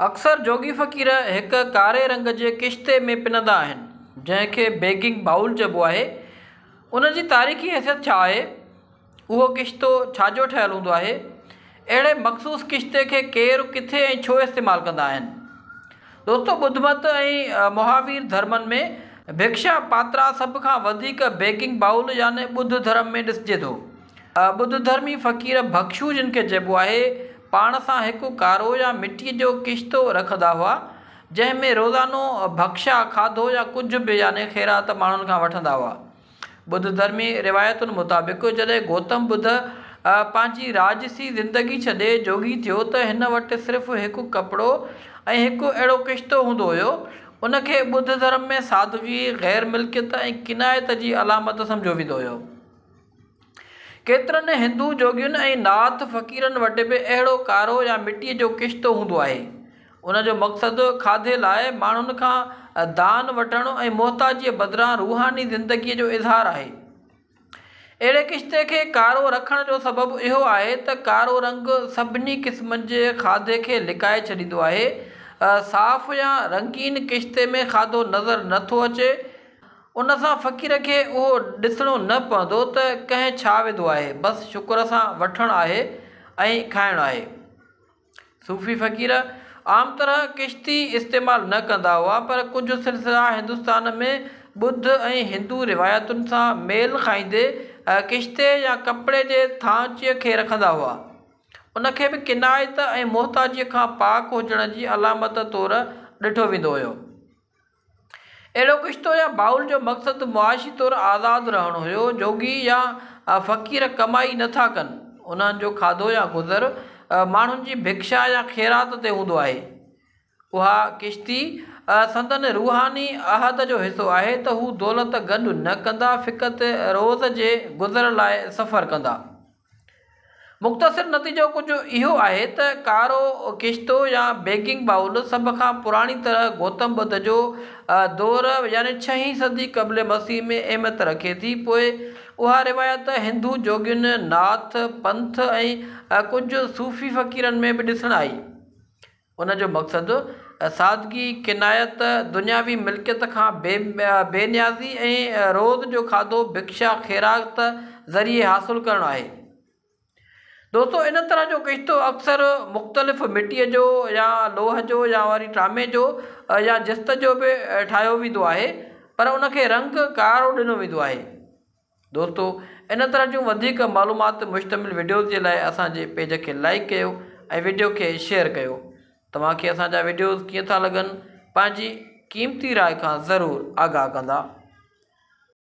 اڪثر جوڳي فقير هڪ ڪاري رنگ جي ڪشتي ۾ پنندا آهن، جنهن کي بيگنگ بائول چئبو آهي. ان جي تاريخي حيثيت ڇا آهي؟ اهو ڪشتو ڇا جو ٺهيل هوندو آهي؟ اهڙي مخصوص ڪشتي کي ڪير، ڪٿي ۽ ڇو استعمال ڪندا آهن؟ دوستو ٻڌمت ۽ مهاوير ڌرمن ۾ ڀکشا پاترا سڀ کان وڌيڪ بيگنگ بائول يعني ٻڌ ڌرم ۾ ڏسجي ٿو. ٻڌ ڌرمي فقير ڀکشو جن کي چئبو آهي، پاڻ سان هڪ ڪارو يا مٽيء جو ڪشتو رکندا هئا، جنهن ۾ روزانو ڀکشا، کاڌو يا ڪجهه به يعني خيرات ماڻهن کان وٺندا هئا. ٻڌ ڌرمي روايتن مطابق جڏهن گوتم ٻڌ پنهنجي راجسي زندگي ڇڏي جوڳي ٿيو ته هن وٽ صرف هڪ ڪپڙو ۽ هڪ اهڙو ڪشتو هوندو هيو. ان کي ٻڌ ڌرم ۾ سادگي، غير ملڪيت ۽ قناعت جي علامت سمجهيو ويندو هيو. ڪيترن هندو جوڳين ۽ ناٿ فقيرن وٽ به اهڙو ڪارو يا مٽيء جو ڪشتو هوندو آهي. ان جو مقصد کاڌي لاء ماڻهن کان دان وٺڻ ۽ محتاجيء بدران روحاني زندگيء جو اظهار آهي. اهڙي ڪشتي کي ڪارو رکڻ جو سبب اهو آهي ته ڪارو رنگ سڀني قسمن جي کاڌي کي لڪائي ڇڏيندو آهي. صاف يا رنگين ڪشتي ۾ کاڌو نظر نه ٿو اچي. ان سان فقير کي اهو ڏسڻو نه پوندو ته ڪنهن ڇا وڌو آهي، بس شڪر سان وٺڻ آهي ۽ کائڻ آهي. صوفي فقير عام طرح ڪشتي استعمال نه ڪندا هئا، پر ڪجهه سلسلا هندستان ۾ ٻڌ ۽ هندو روايتن سان ميل کائيندي ڪشتي يا ڪپڙي جي ٿانچيء کي رکندا هئا. ان کي به قناعت ۽ محتاجيء کان پاڪ هجڻ جي علامت طور ڏٺو ويندو هيو. اهڙو ڪشتو يا بائول جو مقصد معاشي طور آزاد رهڻ هيو. جوڳي يا فقير ڪمائي نه ٿا ڪن. انهن جو کاڌو يا گذر ماڻهن جي ڀکشا يا خيرات تي هوندو آهي. اها ڪشتي سندن روحاني عهد جو حصو آهي ته هو دولت گڏ نه ڪندا فقط روز جي گذر لاء سفر ڪندا. مختصر نتيجو ڪجهه اهو آهي ته ڪارو ڪشتو يا بيگنگ بائول سڀ کان پراڻي طرح گوتم ٻڌ جو دور يعني ڇهين صدي قبل مسيح ۾ اهميت رکي ٿي پوء اها روايت هندو جوڳين، ناٿ پنٿ ۽ ڪجهه صوفي فقيرن ۾ به ڏسڻ آئي. ان جو مقصد سادگي، قناعت، دنياوي ملڪيت کان بي نيازي ۽ روز جو کاڌو ڀکشا، خيرات، ذريعي حاصل ڪرڻ آهي. دوستو ان طرح جو ڪشتو اڪثر مختلف مٽيء جو يا لوهه جو يا وري ٽرامي جو يا جست جو به ٺاهيو ويندو آهي پر ان کي رنگ ڪارو ڏنو ويندو آهي. دوستو ان طرح جون وڌيڪ معلومات تي مشتمل وڊيوز جي لاء اسان جي پيج کي لائيڪ ڪيو ۽ وڊيو کي شيئر ڪيو توهان کي اسان جا وڊيوز ڪيئن ٿا لڳن پنهنجي قيمتي راء کان ضرور آگاهه ڪندا.